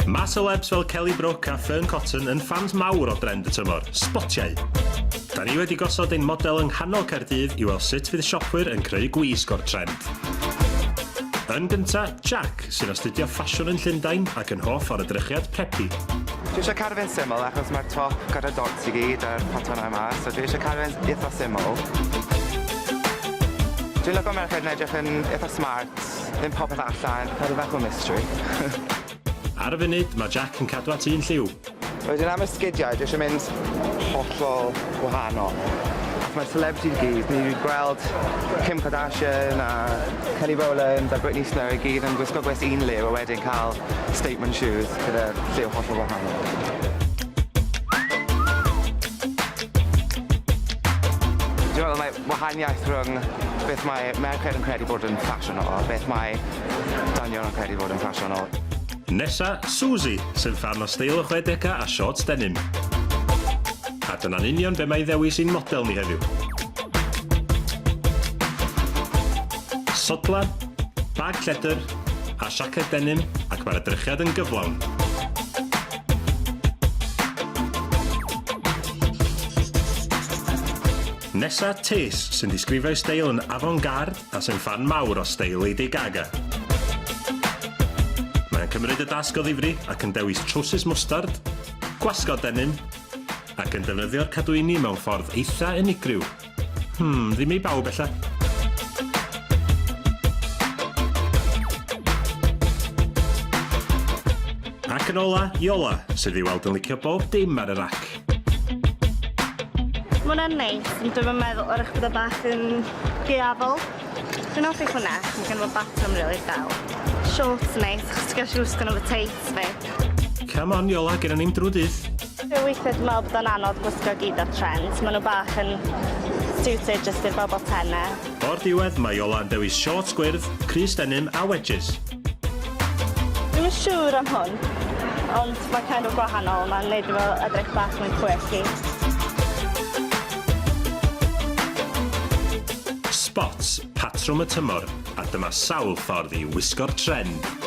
Mae celebs fel Kelly Brook a Fearne Cotton yn ffans mawr o drend y tymor, sbotiau. Da ni wedi gosod ein model yng nghanol Caerdydd i weld sut fydd siopwyr yn creu gwisg o'r trend. Yn gynta, Jack, sy'n astudio ffasiwn yn Llundain ac yn hoff o'r edrychiad preppy. Dwi eisiau cadw fe'n syml achos mae'r top gyda dots i gyd a'r patrymau 'ma, so dwi eisiau cadw fe'n eitha syml. Dwi'n lico merched yn edrych yn eitha smart, ddim popeth allan, cadw bach o mystery. Ar y funud, mae Jack yn cadw at un lliw. Wedyn am y sgidiau, dwi eisiau mynd hollol wahanol. Ac mae'r celebrities i gyd, ni wedi gweld Kim Kardashian a Kelly Rowland a Britney Snow i gyd yn gwisgo gwisg un liw a wedyn cael statement shoes gyda lliw hollol wahanol. Dwi'n meddwl mae wahaniaeth rhwng beth mae merched yn credu bod yn ffasiynol a beth mae dynion yn credu bod yn ffasiynol. Nesa, Suzy, sy'n ffan o steil y chwedegau a shorts denim. A dyna'n union be mae i ddewis i'n model ni heddiw. Sodla, bag lledr, a siaced denim, ac mae'r edrychiad yn gyflawn. Nesa, Tess, sy'n disgrifio'i steil yn avant-garde a sy'n ffan mawr o steil Lady Gaga. Mae'n cymryd y dasg o ddifri ac yn dewis trowsus mwstard, gwasgod denim, ac yn defnyddio'r cadwyni mewn ffordd eitha unigryw. Hmm, ddim i bawb ella. Ac yn ola, Iola, sydd i weld yn licio bob dim ar y rac. Ma' wnna'n neis ond dwi'm yn meddwl 'w'rach bod o bach yn gaeafol. Dwi'n hoffi hwnna achos ma' gynno fo batrwm rili del. Shorts neis achos ti gallu wisgo nhw efo tights fi. Come on Iola, gennon ni'm drw dydd. Dwi weithie dwi me'wl bod o'n anodd gwisgo gyd o'r trends ma' nhw bach yn suited jyst i'r bobol tene. O'r diwedd, mae Iola yn dewis shorts gwyrdd, crys denim a wedges. Dwi'm yn siŵr am hwn, ond mae kind of gwahanol, mae'n neud i fo edrych bach mwy quirky. Spots, patrwm y tymor, a dyma sawl ffordd i wisgo'r trend.